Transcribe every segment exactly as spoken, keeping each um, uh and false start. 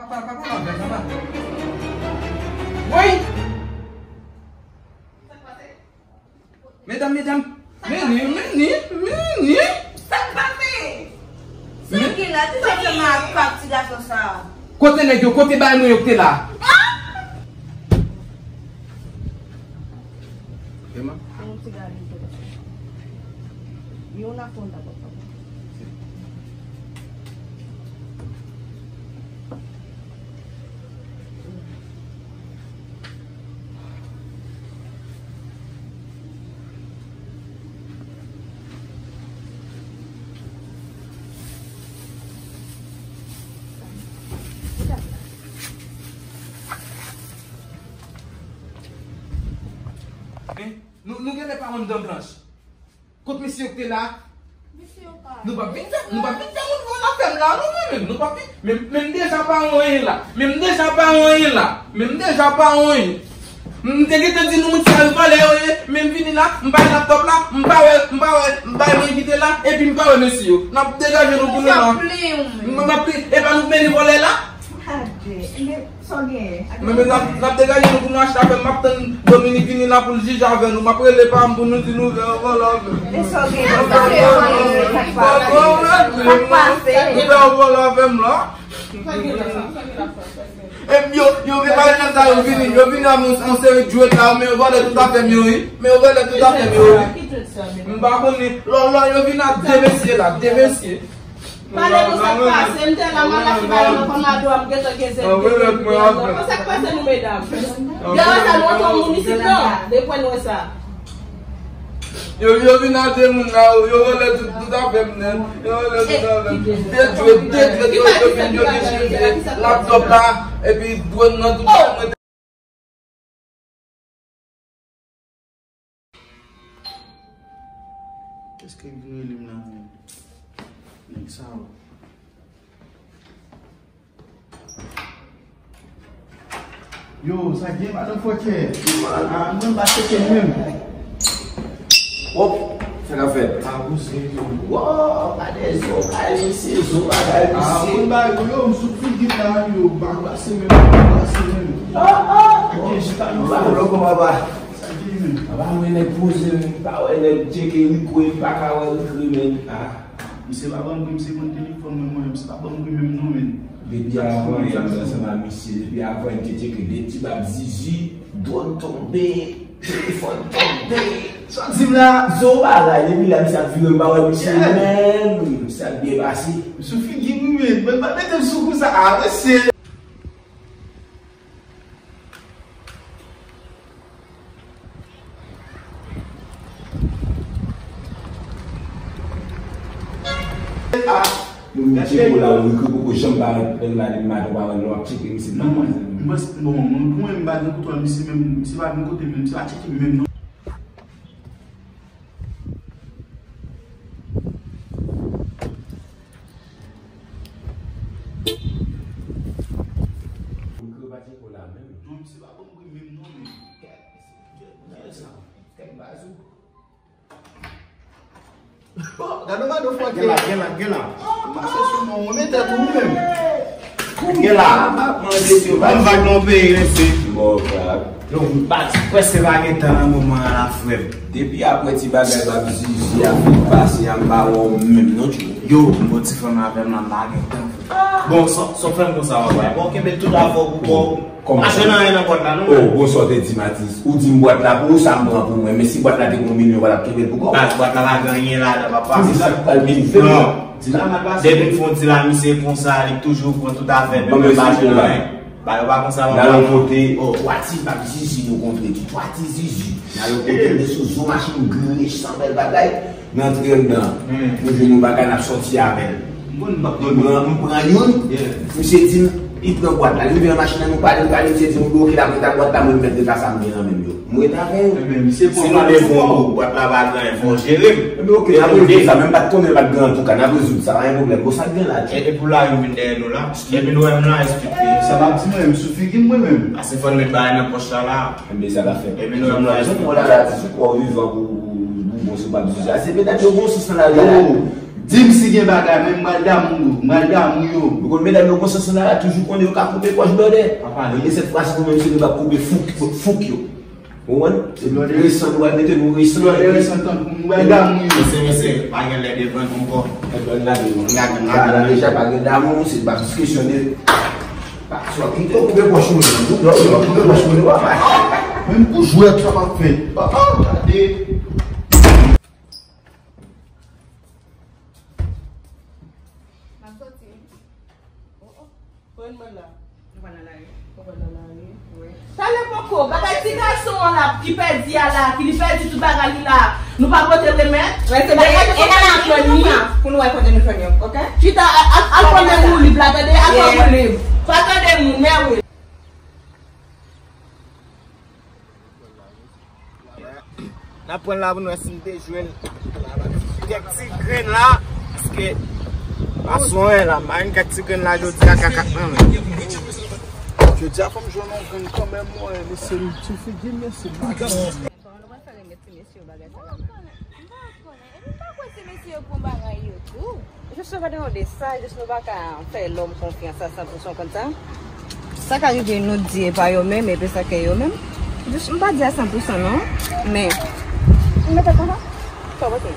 Papa, papa, papa, papa. Woy! Medam, medam. Meni, meni, meni. Sa k pase? Sa ki la? Ti sa fè mal ak pap ti gason sa. Kote nèg yo? Kote bay mwen yo ki te la? Ah! Ema? Yon ti gade. Yon na konta, papa. Nou, nou genlè pa wè m dan blanch. Kot mesye yo ki te la? Mesye yo pa. Nou p ap vin fè, nou p ap vin fè moun vòlò avè m la, non, mwen menm. Nou p ap vin, men, men m deja pa anyen la. Men m deja pa anyen la. Men m deja pa anyen. M te gentan di nou moun sa yo vòlè yo ye, men m vini la, m bay laptòp la, m pa wè, m pa wè, m bay mwen ki te la, epi m pa wè mesye yo. N ap degaje nou pou nou la. M ap pli, e pa nou k mennen vòlè la? Adje, men sa w genyen? Men, men n ap, n ap degaje nou pou nou achte afè m. M ap tann Dominik vini la pou l jije avè nou. M ap rele pa m pou nou di nou fè yon vòlò avè m. E sa w genyen? Sa k pase? Sa k pase? Nou fè yon vòlò avè m la. Epi yo, yo vin pale nan sa, yo vini, yo vini avè yon, yon seri djwèt la, men yo vòlè tout afè m yo, wi. Men yo vòlè tout afè m yo, wi. M pa konnen. Lò, lò, yo vin ak de mesye la, de mesye. Pale nou sa k pase, m te la, m al achte bagay nan kòmado a, m gentan gen zèl de mil. Sa k pase nou, medam? Devan sa, nou antre yon moun isit non, depi nou wè sa. Yo, yo vin a de moun la, yo vòlè tout, tout afè m nèt. Yo vòlè tout afè m. De dwèt, de dwèt, yo, yo vin, yo dechire laptòp la, epi dwèt nan tout bagay mwen. Kiyès ki vin rele m la menm? Nèg sa yo. Yo, sa gen madan fòkè? Ah, mwen pa tcheke menm. Wop, sa k ap fèt? Ah, bouzin yo. Wow, pa de zo, pa de misye, zo bagay misye. Ah, mwen ba yo, yo, m sou figi m la, yo, m pa brase menm, m pa brase menm. Ah, ah. Ok, chita nou. Ba yo lòk papa. Sa gen menm? Papa, mwen nèg poze, m pa wè nèg tcheke Rico, m pa ka wè Rico menm. Ah. Misye pa ban m pri, misye konn telefòn mwen, mwen, misye pa ban m pri menm non, men. Depi avan yè m ansanm ak misye, depi avan yè m te tcheke de ti bab zizi, dwòg tonbe, telefòn tonbe. Sa w di m la? Zo bagay, depi la misye ap vire m pa wè misye menm, wi, misye ap byen pase. Sou figi m, wi, men, men pa mete m sou kou sa, a, mesye. Yo vin tcheke w la, ou ri ke poko janm parèt nèg la depi maten, ou pa wè l, w ap tcheke misye nan mwen. Non, mwen, bon, mwen, pou mwen, m pa gen kontwòl misye menm, misye pa vin kote m, misye pa tcheke m menm non. Gade yon madan fòkè. Gen la, gen la, gen la. Mache sou mwen, ou mete tou ou menm. Gen la, m ap manje si yo pa. Ban m vag nan peyi, mesye. Bon, frè. Yo, m pa, prèske pa gen tan nan moman an la, frè m. Depi apre ti bagay bab zizi a fin pase a, m pa wè w menm non, tchou. Yo, m gon ti fanm avè m la, m pa gen tan. Bon, sa, sa w fè m konsa, papa? Bon, kenbe tout afè w pou kò w. Kòman sa? Pa jwenn anyen nan bwat la, non. Oh, bon, sa w te di m, Atis. Ou di m bwat la pou ou, sa m pran pou mwen. Men si bwat la te gon milyon, w pa t ap kenbe l pou kò w? Baz, bwat la pa gen anyen ladan, papa. Ki sa k pral vin fè m? Non. Di la mal pase. Depi m fè yon ti la, misye konsa, li toujou pran tout afè, li menm pa jwenn anyen. Ba yo pa konsa, papa. N al yon kote, oh, twa ti bab zizi nou kontre, twa ti zizi. N al yon kote, men sou zo machin grech, san bèl bagay. N antre anndan. Hmm. Nou jwenn yon bagay, n ap sòti avè l. M konn m p ap. M pran, m pran youn. Yeah. Misye di m, li pran bwat la. Li rive nan machin nan, nou pale, nou pale, misye di m, ok, l ap ret ak bwat la, mwen m mèt ret ak sa m gen nan men m yo. M ret avè yo. Ebyen, misye pran bwat la, fò bwat la pa gen anyen, fò w jere m. Ebyen, ok, n ap rezoud sa, men m pa t konnen l pa t gen antouka, n ap rezoud sa, pa gen pwoblèm. Bon, sa k gen la, tchè? E depi w la, yo vin dèyè nou la. Epi nou wè m la, esplike. Sa p ap di mwen, m sou figi m mwen menm. Ase fò n met bagay nan pòch la la. Ebyen, sa k ap fèt. Epi nou wè m la, esplike. Bon, la, la, ti sou kò w vivan pou, pou, pou bon, se w p ap jije. Ase medam yo gon sans nan lari a la. Di m si gen bagay, men m pral damou yo, m pral damou yo. Ou konn medam yo konsa, Sanara toujou konnen yo ka koupe pòch blòdè. Papa, men sèt fwa si nou menm si nou pa koupe fouk, fouk yo. Ou konprann? Se blòdè resan nou pral mete, nou resan. Blòdè resan tankou m pral damou yo. Mesye, mesye, pa gen lè de vann ankò. E blòd la, de vann. Lage, lage, lage. Deja pa gen damou, se pa kesyon de. Pa swa kite koupe pòch moun, non, non, koupe pòch moun, papa. Menm pou jwèt sa pa fè. Papa, gade. M ap soti. Oh, oh. Kote n pral la? Nou pral nan lari. Nou pral nan lari? Wi. Talè poko, bagay ti gason an la ki pèdi a la, ki li pèdi tout bagay li la. Nou pa pote remèd. Wè, se bagay e nan lari pou nou wè kote nou jwenn yo, oke? Chita, al, al, al pran men woulib la, tande, al pran woulib. Pa tande moun, men wi. N ap pran l la pou n wè si n te jwenn kèk ti grenn la, paske pa swen la, m pa jwenn kèk ti grenn la jodi a, kakak nan men. Jodi a fò m jwenn yon grenn kanmenm, mwen, mesye, m ti figi, mesye, m pa gen. Bon, nou pral fè remèt ti mesye yo bagay sa la menm. M pa konnen, m pa konnen. Epi m pa kwè se mesye yo k pran bagay yo tou. Jis nou pa te yon de sa, jis nou pa ka fè lòm konfyans a san pou san konn sa. Sa ka rive nou di e pa yo menm, epi sa ke yo menm. Jis m pa di a san pou san non, men. M mete konsa? Sa w panse?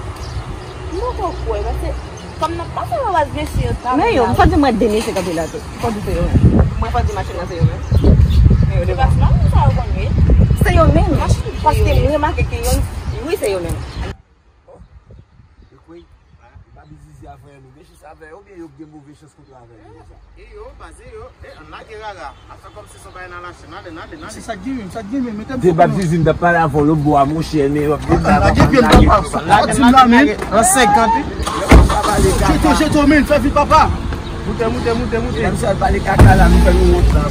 M poko kwè, paske kòm n ap pase anba baz mesye yo ta. Men yo, m fò di mwen de mesye kanpe la tou. Fò di se yo menm. Mwen fò di machin nan se yo menm. Men yo devan. Deplasman, sa yo konn wi. Se yo menm. Paske m remake ke yo, wi, se yo menm. Yo kwè, yo pa bizizi avè nou. Gen chans avè yo, oubyen yo gen move chans kontre avè nou deja. E yo, pase yo, e, ann lage rara. Ap fè kòmsi se yon bagay nan lachenn. Ale, ale, ale. Se sa k gen menm, sa k gen menm. Mete m deba foto. Dizin, m t ap pale avè w lòt bò a, monchè, men w ap gen deba. Lage pye m, papa. Lage m la, men. An senkant, wi. Jeto, jeto, men, fè vit, papa. Moute, moute, moute, moute. Medam sa pale kaka la, nou fè nou wont la.